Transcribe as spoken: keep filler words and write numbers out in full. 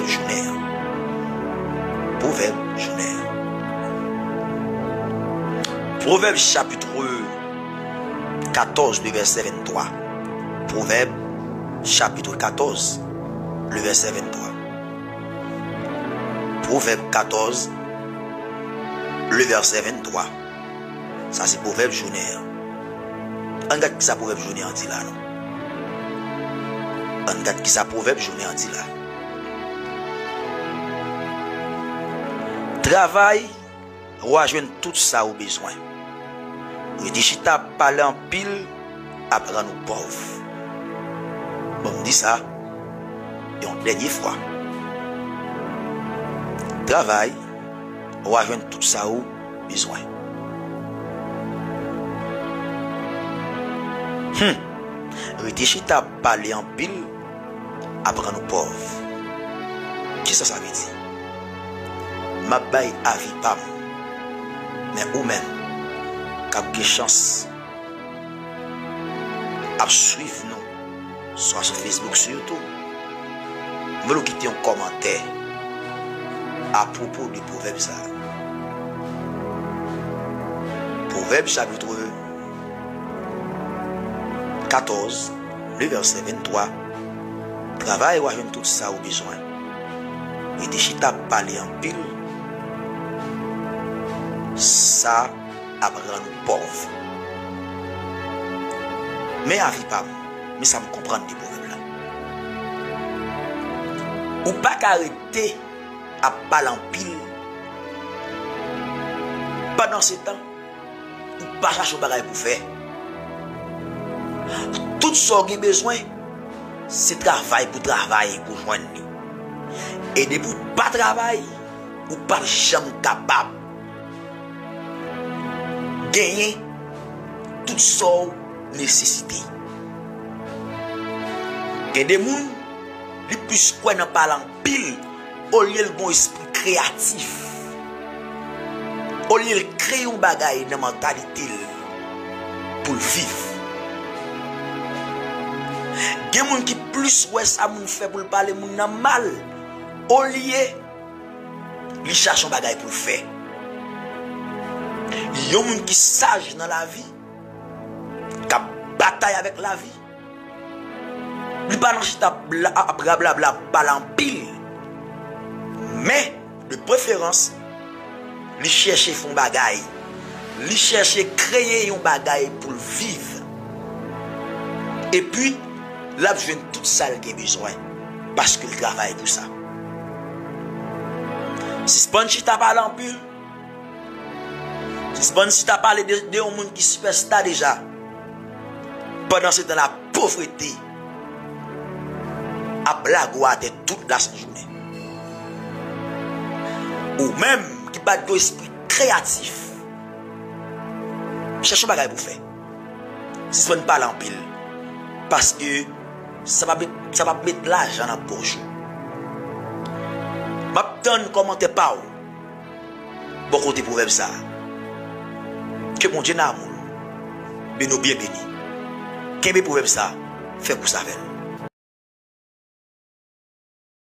Jounen an. Pwovèb jounen an. Pwovèb chapit katòz, le vèsè venntwa. Pwovèb chapit katòz, le vèsè venntwa. Pwovèb katòz, le vèsè venntwa. Sa se pwovèb jounen an. Ann gad kisa pwovèb jounen an di la, non. Ann gad kisa pwovèb jounen an di la. Travay, w a jwenn tout sa ou bezwen. Rete chita ap pale anpil ap rann ou pòv. Bon, m di sa yon dènye fwa. Travay, w a jwenn tout sa ou bezwen. Hmm. Rete chita ap pale anpil ap rann ou pòv. Kisa sa vle di? M ap bay avi pa m. Men ou menm, k ap gen chans ap swiv nou, swa sou Facebook sitou, m vle w kite yon kòmantè apwopo de pwovèb sa a. Pwovèb chapit katòz, le vèsè venntwa. Travay, w a jwenn tout sa ou bezwen. Rete chita ap pale anpil, sa ap rann ou pòv. Men avi pa m, men sa m konprann de pwovèb la. Ou pa ka rete ap pale anpil. Pandansetan, ou pa chache yon bagay pou fè. Tout sa w gen bezwen, se travay pou travay pou jwenn li. E depi w pa travay, ou p ap janm kapab genyen tout sa w nesesite. Gen de moun, li plis kwè nan pale anpil, olye l gen yon espri kreyatif, olye l kreye yon bagay nan mantalite l pou l viv. Gen moun ki plis wè sa moun fè pou l pale moun nan mal, olye li chache yon bagay pou l fè. Yon moun ki saj nan lavi, k ap batay avèk lavi, li pa nan chita ap bla-, ap rablabla, ap pale anpil. Men, de preferans, li chèche fè yon bagay. Li chèche kreye yon bagay pou l viv. Epi, l ap jwenn tout sa l gen bezwen, paske l travay pou sa. Sispann chita pale anpil. Sispann chita pale de, de yon moun ki sipèsta deja. Pandansetan, lapovrete ap lage w atè tout lasent jounen. Ou menm ki pa t gen yon espri kreyatif, chèche yon bagay pou w fè. Sispann pale anpil. Paske sa p ap met, sa p ap met lajan nan pòch ou. M ap tann kòmantè pa w bò kote pwovèb sa a. Ke Bondye nan amour beni w byen beni. Kenbe pwovèb sa a, fè kous avè l.